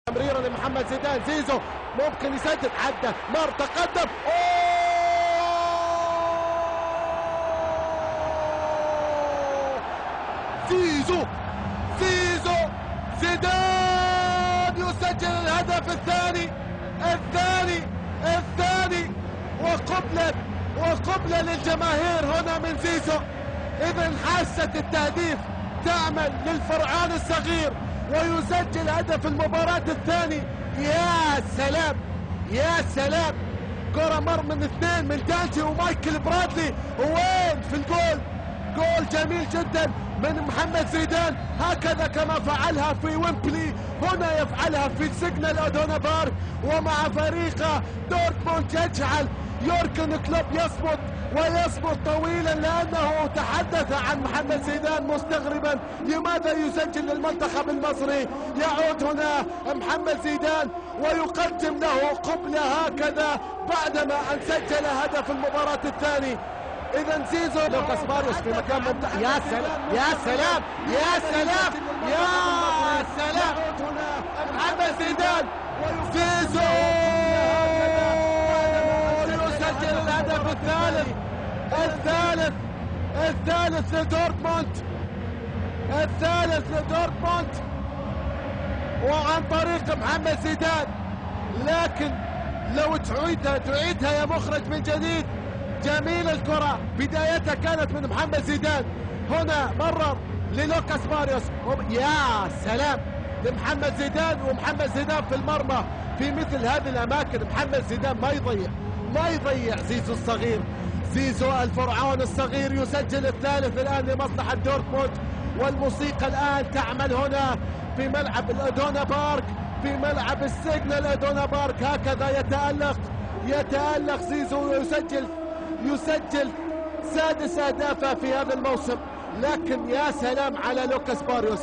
تمريره لمحمد زيدان، زيزو ممكن يسدد، عدى، مر، تقدم، زيزو زيزو زيدان يسجل الهدف الثاني الثاني الثاني، وقبلة للجماهير هنا من زيزو. إذن حاسة التهديف تعمل للفرعون الصغير ويسجل هدف المباراة الثاني. يا سلام يا سلام، كرة مر من اثنين، من دانتي ومايكل برادلي، وين في الجول؟ جول جميل جدا من محمد زيدان، هكذا كما فعلها في ويمبلي هنا يفعلها في سيجنال ادونا بارك ومع فريقه دورتموند. يجعل يورجن كلوب يصمت ويصمت طويلا، لأنه تحدث عن محمد زيدان مستغربا لماذا يسجل للمنتخب المصري. يعود هنا محمد زيدان ويقدم له قبلة هكذا بعدما أن سجل هدف المباراة الثاني. إذا زيزو لوكاس باريوس في مكان ممتاز. يا سلام يا سلام يا سلام يا سلام، محمد زيدان، زيزو يسجل الهدف الثالث الثالث الثالث لدورتموند، الثالث لدورتموند وعن طريق محمد زيدان. لكن لو تعيدها يا مخرج من جديد. جميل الكرة، بدايتها كانت من محمد زيدان، هنا مرر للوكاس باريوس، يا سلام لمحمد زيدان، ومحمد زيدان في المرمى في مثل هذه الأماكن. محمد زيدان ما يضيع. زيزو الصغير، زيزو الفرعون الصغير يسجل الثالث الآن لمصلحة دورتموند. والموسيقى الآن تعمل هنا في ملعب الأدونا بارك، في ملعب السيجنال أدونا بارك. هكذا يتألق زيزو ويسجل سادس أهدافه في هذا الموسم. لكن يا سلام على لوكاس باريوس.